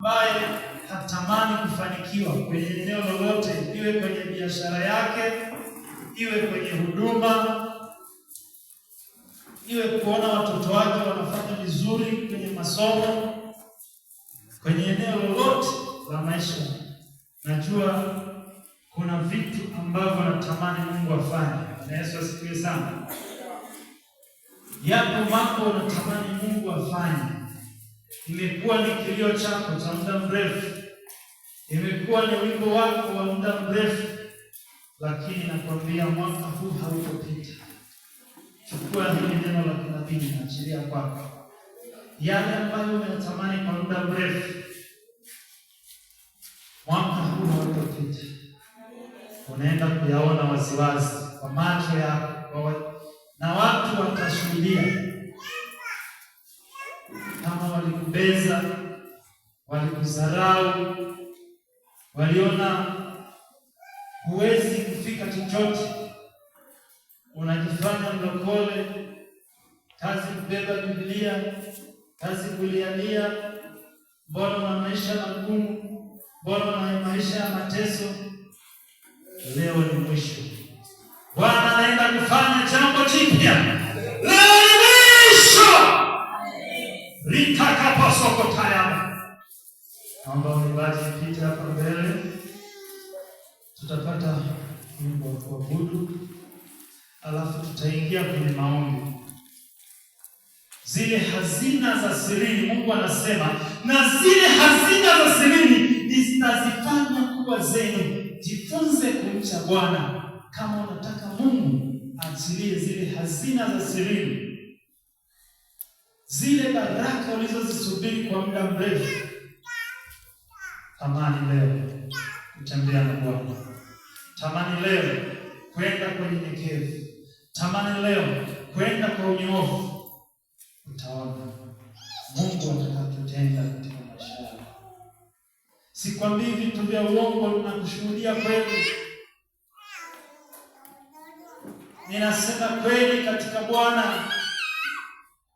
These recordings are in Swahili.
Ambaye hatamani kufanikiwa kwenye eneo lolote, iwe kwenye biashara yake, iwe kwenye huduma, iwe kuona watoto wake wanafanya vizuri kwenye masomo, kwenye eneo lolote la maisha, najua kuna vitu ambavyo natamani Mungu afanye. Na Yesu asifiwe sana. Yapo mambo unatamani Mungu afanye, imekuwa ni kilio chako cha muda mrefu, imekuwa ni wimbo wako wa muda mrefu, lakini nakwambia mwaka huu hautopita. Chukua hili neno la kinabii na achilia kwako yale ambayo umeyatamani kwa muda mrefu, mwaka huu hautopita. Unaenda kuyaona waziwazi kwa macho yako na watu watashuhudia. Kama walikubeza, walikudharau, waliona huwezi kufika chochote, unajifanya mlokole, kazi kubeba Biblia, kazi kulialia, mbona una maisha magumu, mbona una maisha ya mateso? Leo ni mwisho. Bwana anaenda kufanya jambo jipya. Leo ni mwisho. Ritakapasokotayama. Naomba mwimbaji pita hapa mbele, tutapata wimbo wa kuabudu, alafu tutaingia kwenye maombi. Zile hazina za sirini, Mungu anasema, na zile hazina za sirini nitazifanya kuwa zenu. Jifunze kumcha Bwana. Kama unataka Mungu aachilie zile hazina za sirini, zile baraka ulizozisubiri kwa muda mrefu, tamani leo kutembea na Bwana, tamani leo kwenda kwa unyenyekevu, tamani leo kwenda kwa unyoofu. Utaona Mungu atakachotenda katika maisha yako. Sikwambii vitu vya uongo, nakushuhudia kweli. Ninasema kweli katika Bwana.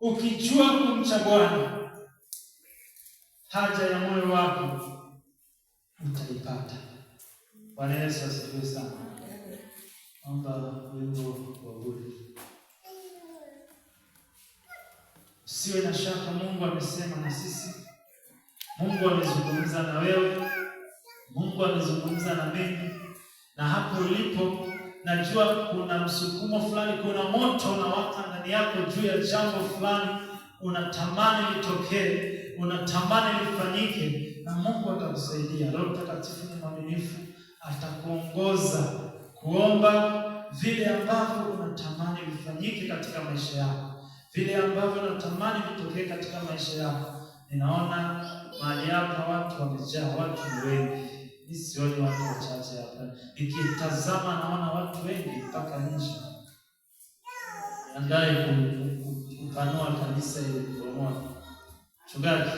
Ukijua kumcha Bwana, haja ya moyo wako utaipata. Bwana Yesu asifiwe sana. Naomba wimbo wa bure. Usiwe na shaka, Mungu amesema na sisi. Mungu amezungumza na wewe. Mungu amezungumza na mimi. Na hapo ulipo, najua kuna msukumo fulani, kuna moto unawaka ndani yako juu ya jambo fulani, unatamani litokee, unatamani lifanyike, na Mungu atakusaidia. Roho Mtakatifu ni mwaminifu, atakuongoza kuomba vile ambavyo unatamani vifanyike katika maisha yako, vile ambavyo unatamani vitokee katika maisha yako. Ninaona mahali hapa watu wamejaa, watu ni wengi. Mimi sioni watu wachache hapa. Nikitazama naona watu wengi mpaka nje. Andaye kupanua kanisa ili kubomoa. Mchungaji,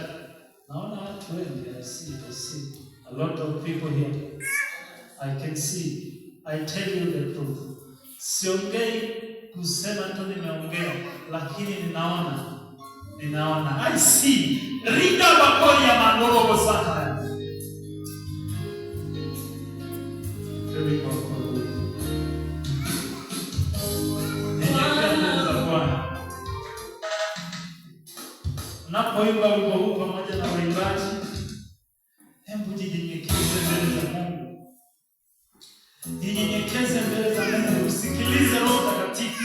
naona watu wengi. I see a lot of people here. I can see. I tell you the truth. Siongei kusema tu nimeongea, lakini ninaona. Ninaona. I see. Rida bakori ya mandoro saka. Tuliko kwa Nyenyekea mbele za Bwana. Unapoimba wimbo huu pamoja na waimbaji, hebu jinyenyekeze mbele za Mungu, jinyenyekeze mbele za Mungu, usikilize Roho Mtakatifu.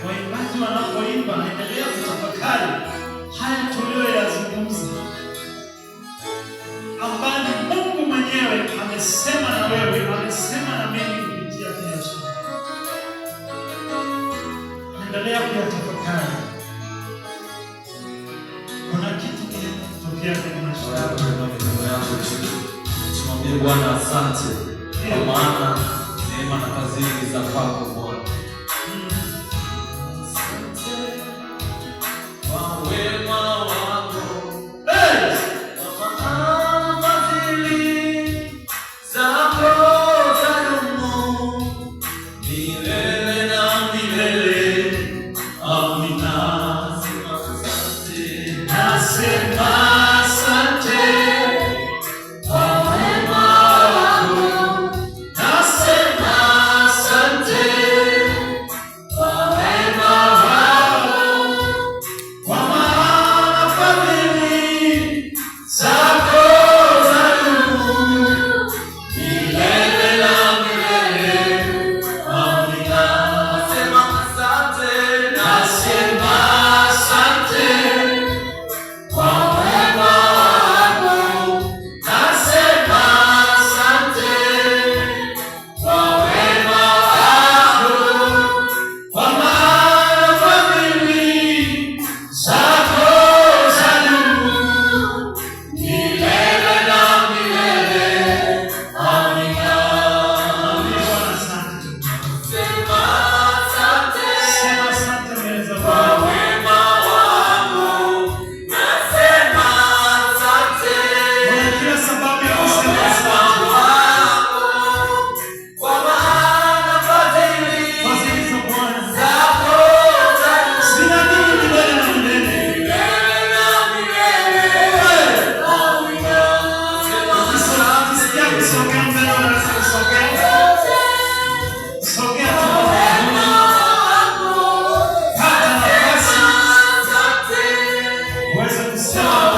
Waimbaji wanapoimba, endelea kutafakari haya tuliyoyazungumza, ambayo Mungu mwenyewe amesema na wewe, amesema na mimi kupitia kinywa chako. Endelea kuyatafakari. Kuna kitu kinaenda kutokea kwenye maisha yako. Inua mikono yako juu. Tumwambie Bwana asante, kwa maana neema na fadhili za kwako Bwana. Asante kwa wema wako. Hey! Kwa maana fadhili zako zadumu milele na milele. Amina. Sema asante. Nasema asante kwa wema wako. Nasema asante kwa wema wako, kwa maana fadhili zako zadumu milele na milele. Amina. Nasema asante, Nasema asante kwa wema wako. Nasema asante kwa wema wako, kwa maana fadhili zako zadumu milele na milele. Amina. Asante. Sema asante Sema asante mbele za kwa Bwana. wema wako. Nasema asante Una kila sababu ya kusema asante. wako, kwa maana fadhili Fadhili za Bwana zako zadumu zinadumu milele na milele. milele na milele. Amina. Sema Ukisikia kusogea mbele, unaweza kusogea. Sogea tu. Pata nafasi uweze kusema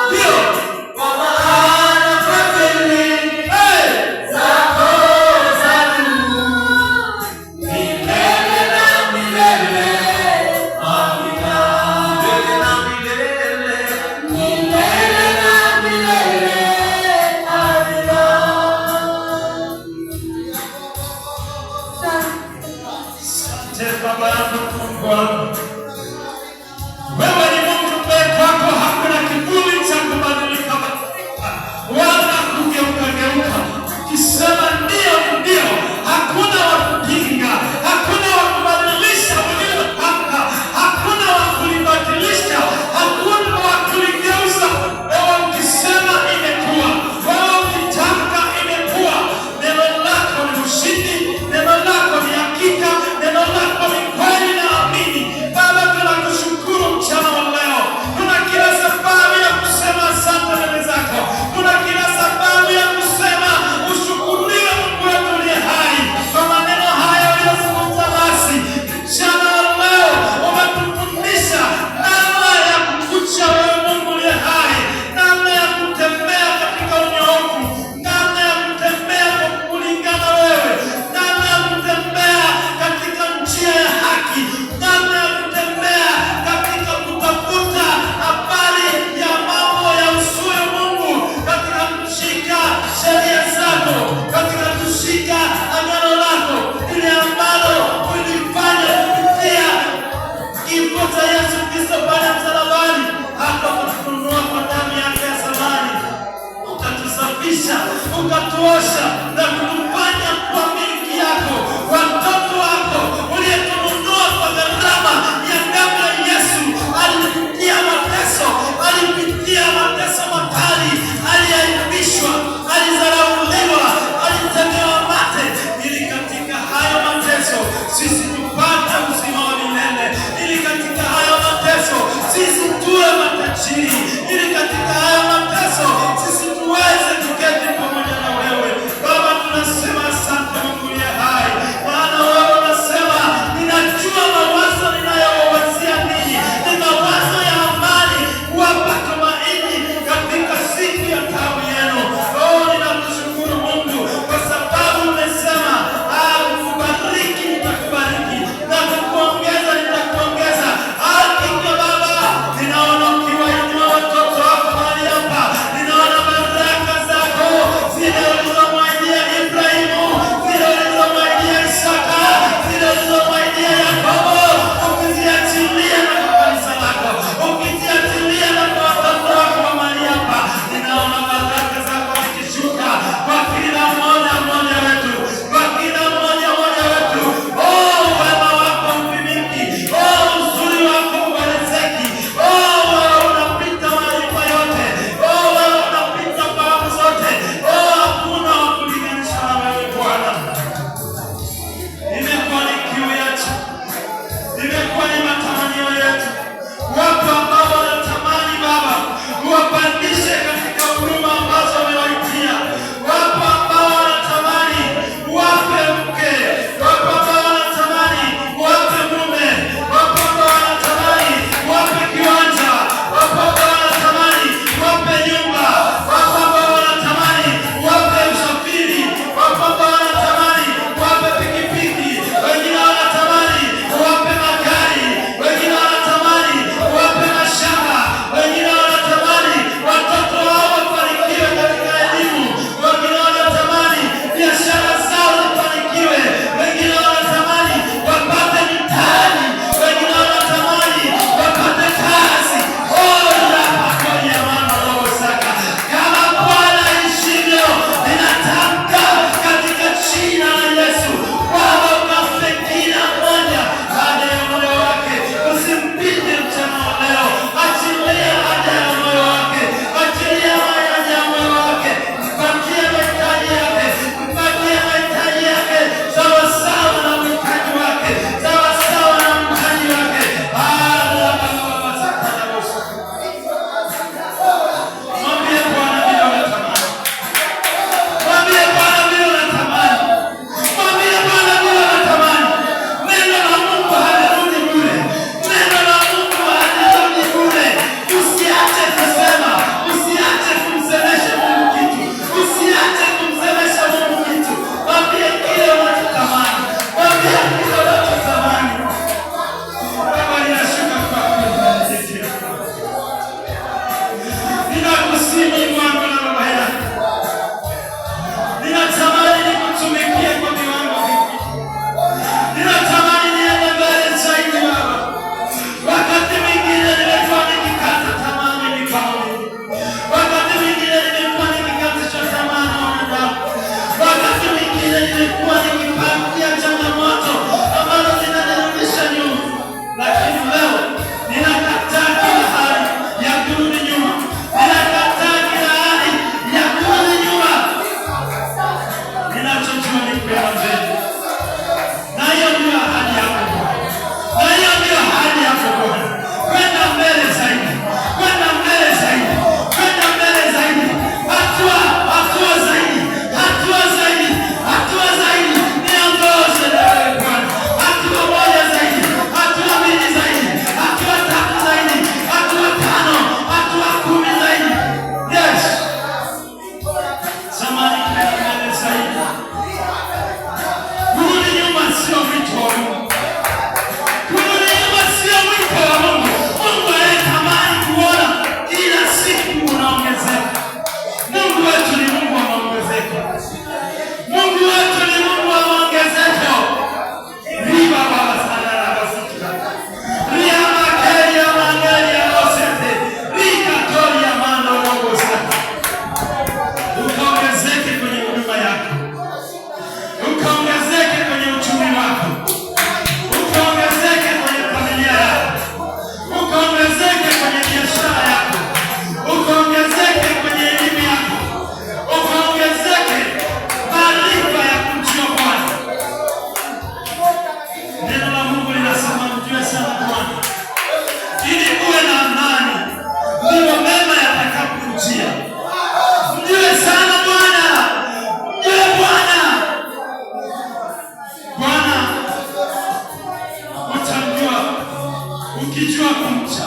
ndio. Maana fadhili, hey, zako zadumu milele na milele. Amina. Milele na milele. Milele na milele. Amina. Asante Baba yangu Mungu wangu. Wewe ni Mungu ambaye kwako hakuna kivuli cha kubadilika badilika wala kugeuka geuka. Ukisema ndio ndio, hakuna wa kupinga, hakuna wa kubadilisha ulilopanga, hakuna wa kulibadilisha, hakuna wa kuligeuza. Wewe ukisema imekuwa, wewe ukitamka imekuwa. Neno lako ni ushindi, neno lako ni hakika, neno lako ni kweli na amini. Baba, tunakushukuru mchana wa leo. Tuna kila sababu ya kusema asante mbele zako. Tuna kila sababu ya kusema ushukuriwe Mungu wetu uliye hai kwa maneno haya uliyozungumza nasi mchana wa leo. Umetufundisha namna ya kukucha wewe Mungu uliye hai, namna ya kutembea katika unyoofu, namna ya kutembea kwa kulingana wewe, namna ya kutembea katika njia ya haki, namna ya kutembea katika kutafuta habari ya mambo ya usuyo Mungu, katika kushika sheria zako, katika kushika agano lako ile ambalo ulifanya kupitia kifo cha Yesu Kristo pale msalabani, hata kutununua kwa damu yake ya thamani, ukatusafisha, ukatuosha na kutufanya kuwa milki yako, watoto wako uliyetununua kwa gharama ya damu ya Yesu. Alipitia mateso, alipitia mateso makali, aliaibishwa, alizarauliwa, alitemewa mate, ili katika hayo mateso sisi tupate uzima wa milele, ili katika hayo mateso sisi tuwe matajiri, ili katika hayo mateso sisi tuweze tuketi pamoja na wewe. Baba, tunasema asante Mungu uliye hai, maana wewe unasema ninajua mawazo ninayowawazia ninyi ni mawazo ya amani, kuwapa tumaini katika siku ya taabu yenu. Oh, ninakushukuru Mungu kwa sababu umesema, kukubariki nitakubariki na kukuongeza nitakuongeza. Hakika Baba, ninaona ukiwainua watoto wako mahali hapa.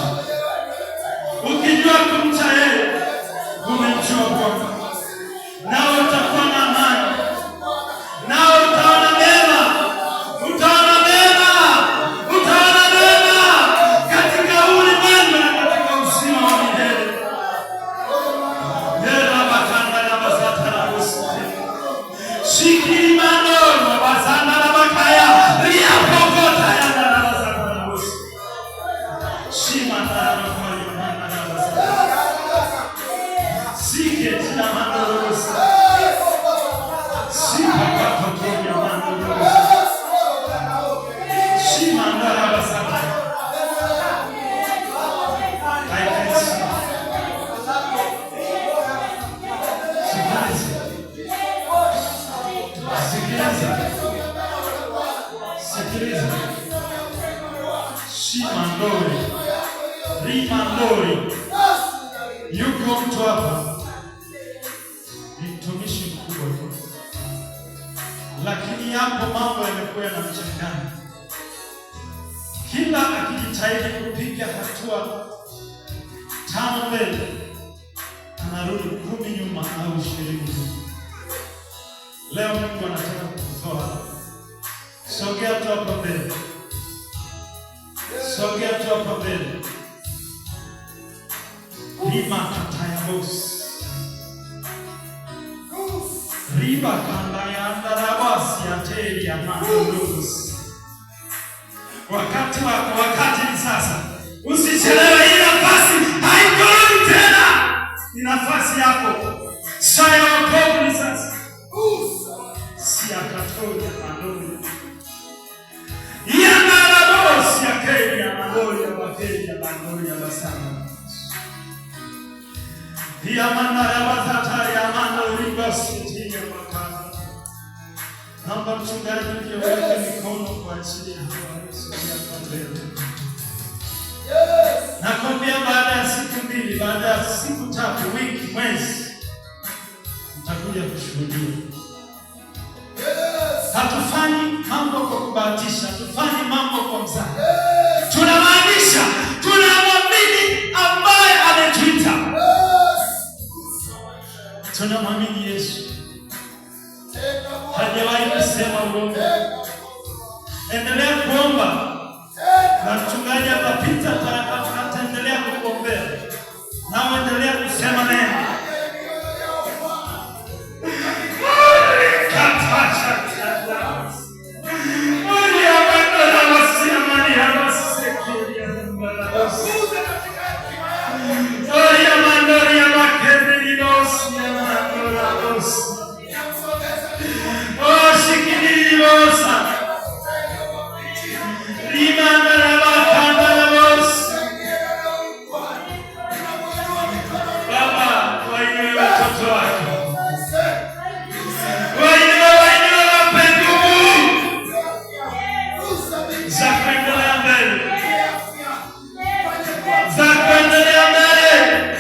Kumcha. Ukijua kumcha yeye, umemjua Bwana, nawe utakuwa na amani, nawe utaona mema, utaona mema, utaona mema katika ulimwengu na katika uzima wa milele. Yerabakanda na basata na busite. Shikirimando na basanda na bakaya riapokota ya na basata na busite. Shimanda na bakoya na na basata. Sike tina mando rosa. Sika katotoria mando rosa. Shimanda na basata. I can see. Sikiliza. Sikiliza. Sikiliza. Shimandori. Rimandori. Yuko mtu hapa. Ni mtumishi mkubwa tu. Lakini yapo mambo yamekuwa yanamchanganya. Kila akijitahidi kupiga hatua 5 mbele, anarudi 10 nyuma au 20 nyuma. Leo Mungu anataka kukutoa. Sogea tu hapo mbele. Sogea tu hapo mbele. Rima katayabos. Riba kanda ya andarabasi ya teri ya mandurus. Wakati wako, wakati ni sasa. Usichelewe, hii nafasi haikurudi tena. Ni nafasi yako. Saa ya wokovu ni sasa. Si akatoja manduri. Yandarabos ya keri ya mandori ya bakeri ya mandori ya basana. Yamandarabazata ya mandori basiti ya makana. Naomba mchungaji uje uweke mikono kwa ajili ya hawa waliosogea hapa mbele. Nakwambia baada ya siku 2, baada ya siku 3, wiki, mwezi, mtakuja kushuhudia. Hatufanyi mambo kwa kubahatisha, hatufanyi mambo kwa mzaha. Tunamaanisha tunamwamini ambaye ametuita. Tunamwamini Yesu. Hajawahi kusema uongo. Endelea kuomba na mchungaji atapita, ataendelea kukuombea. Na endelea kusema neno. Baba, wainue watoto wako. Wainue, wainue, wape nguvu za kuendelea mbele, za kuendelea mbele.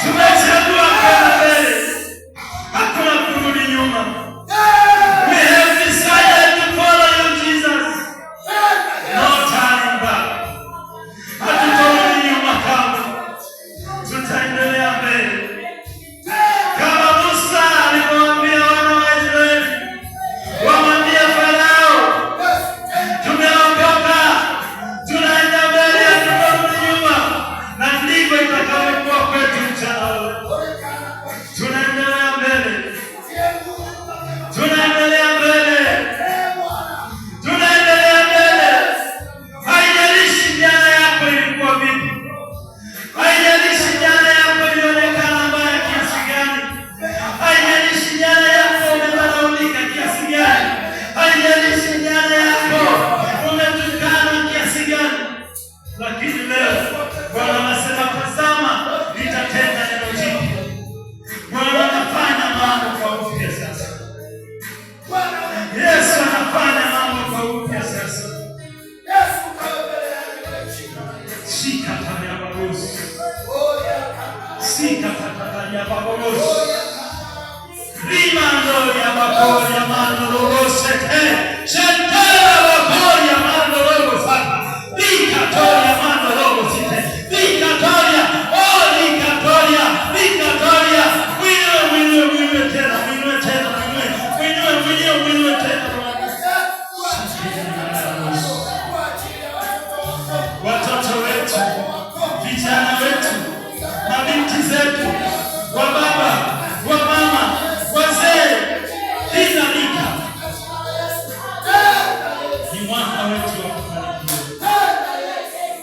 Tumechagua kwenda mbele, hakuna kurudi nyuma. We have decided to follow you, Jesus. No turning back. Hatutarudi nyuma kamwe, tutaendelea mbele kama Musa alivyowaambia wana wa Israeli, wamwambia Farao, tumeondoka, tunaenda mbele, hatutarudi nyuma, na ndivyo itakavyokuwa kwetu mchana wa leo. Tunaendelea mbele, tunaendelea mbele, tunaendelea mbele. Haijalishi jana yako ilikuwa vipi, haijalishi jana yako ilionekana mbaya kiasi gani, haijalishi jana yako umedharaulika kiasi gani, haijalishi jana yako umetukana kiasi gani, lakini leo Bwana anasema tazama, nitatenda neno jipya. Bwana anafanya mambo kwa upya sasa. Yesu anafanya mambo kwa upya sasa. Shika taria babosi. Sika tataria babosi. Rimando ya bakoria mando robo sete. Shetera bakoria mando robo sata. Rika toria mando robo. Mabinti zetu, wa baba, wa mama, wazee, kila rika. Ni mwaka wetu wa kufanikiwa,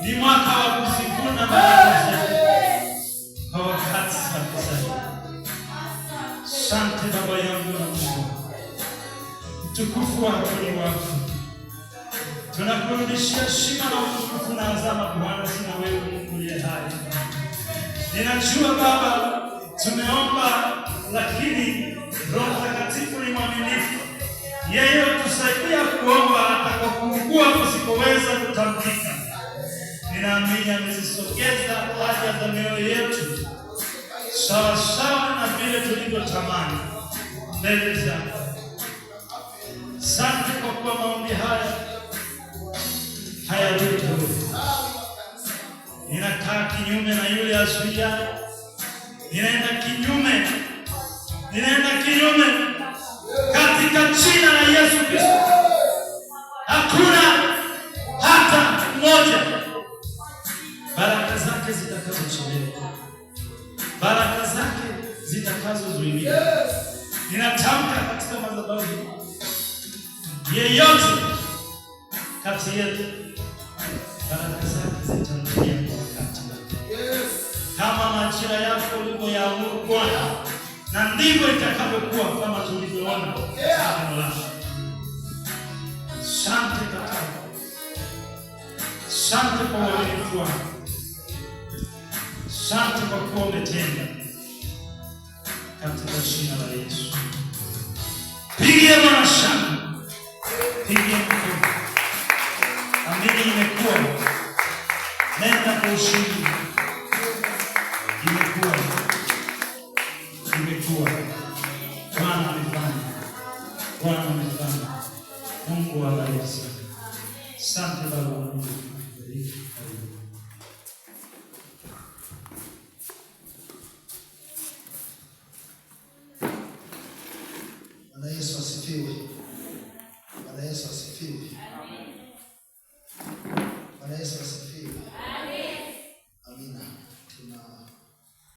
ni mwaka wa kuzivuna baraka zetu kwa wakati sahihi. Asante Baba yangu na Mungu, utukufu wako ni wako. Tunakurudishia heshima na utukufu na azama, Bwana, sina wewe Mungu uliye hai. Ninajua Baba, tumeomba, lakini Roho Mtakatifu ni mwaminifu. Yeye hutusaidia kuomba hata kwa kuugua kusipoweza kutamkika. Ninaamini amezisogeza haja za mioyo yetu sawa sawa na vile tulivyotamani mbele zako. Asante kwa kuwa maombi haya hayarudi bure. Ninakaa kinyume na yule azuiaye, ninaenda kinyume, ninaenda kinyume katika jina la Yesu Kristo. Hakuna hata mmoja baraka zake zitakazochelewa, baraka zake zitakazozuiliwa. Ninatamka katika madhabahu hii, yeyote kati yetu baraka zake zitamjia kwa wakati wake, kama majira yako ulivyoyaamuru Bwana, na ndivyo itakavyokuwa kama tulivyoona katika neno lako. Asante Baba, asante kwa uaminifu wako, asante kwa kuwa umetenda, katika jina la Yesu. Pigie Bwana shangwe, pigie mkono. Amini imekuwa, nenda kwa ushindi. Imekuwa, imekuwa. Bwana amefanya, Bwana amefanya. Mungu awabariki sana. Asante Baba Mungu, bariki. Karibu. Bwana Yesu asifiwe.